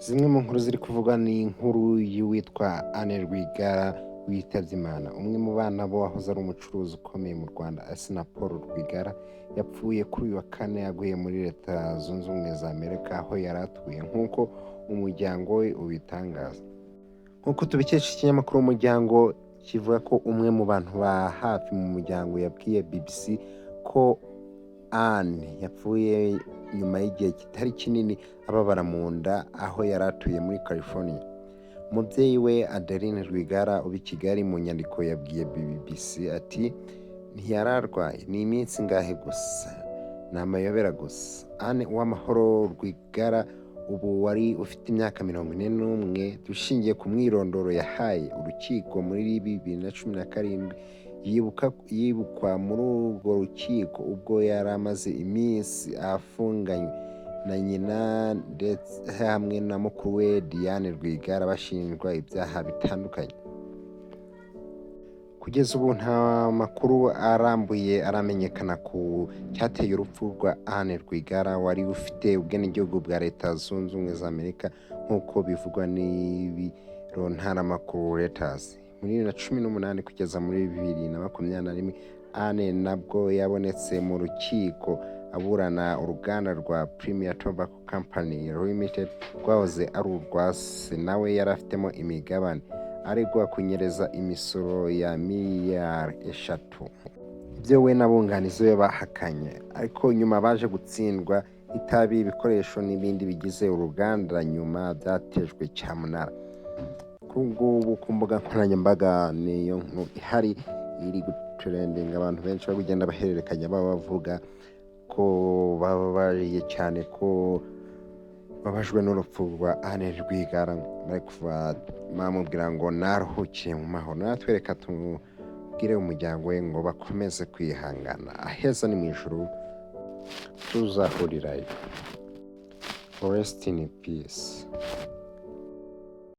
Zimwe mu nkuru ziri kuvugwa ni inkuru y'uwitwa Anne Rwigara witabye Imana. Umwe mu bana bo wahoze ari umucuruzi ukomeye mu Rwanda, Assinapol Rwigara, yapfuye kuri uyu wa kane aguye muri Leta Zunze Ubumwe za Amerika aho yari atuye, nk'uko umuryango we ubitangaza. Nk'uko tubikesha ikinyamakuru Umuryango, kivuga ko umwe mu bantu ba hafi mu muryango yabwiye BBC ko Anne yapfuye nyuma y'igihe kitari kinini ababara mu nda aho yari atuye muri California. Umubyeyi we, Adeline Rwigara, uba i Kigali, mu nyandiko yabwiye BBC ati: "Ntiyari arwaye, ni iminsi ingahe gusa, ni amayobera gusa." Anne Uwamahoro Rwigara, ubu wari ufite imyaka 41, dushingiye ku mwirondoro yahaye urukiko muri 2017, yibukwa muri urwo rukiko ubwo yari amaze iminsi afunganywe na nyina ndetse hamwe na mukuru we Diane Rwigara, bashinjwa ibyaha bitandukanye. Kugeza ubu nta makuru arambuye aramenyekana ku cyateye urupfu rwa Anne Rwigara wari ufite ubwenegihugu bwa Leta Zunze Ubumwe za Amerika, nk'uko bivugwa n'ibiro ntaramakuru Reuters. Muri 2018 kugeza muri 2021, Anne nabwo yabonetse mu rukiko aburana uruganda rwa Premier Tobacco Company Limited rwahoze ari urwa se, nawe yari afitemo imigabane, aregwa kunyereza imisoro ya miliyari 3. Ibyo we n'abunganizi be bahakanye, ariko nyuma baje gutsindwa. Itabi, ibikoresho n'ibindi bigize uruganda nyuma byatejwe cyamunara. Kuri ubu ngubu ku mbuga nkoranyambaga niyo nkuru ihari iri gutrendinga, abantu benshi bari kugenda bahererekanya, baba bavuga ko bababariye cyane, ko babajwe n'urupfu rwa Anne Rwigara. Bari kuva bamubwira ngo naruhukiye mu mahoro, natwe reka tubwire umuryango we ngo bakomeze kwihangana, aheza ni mu ijuru, tuzahurirayo. Rest in peace.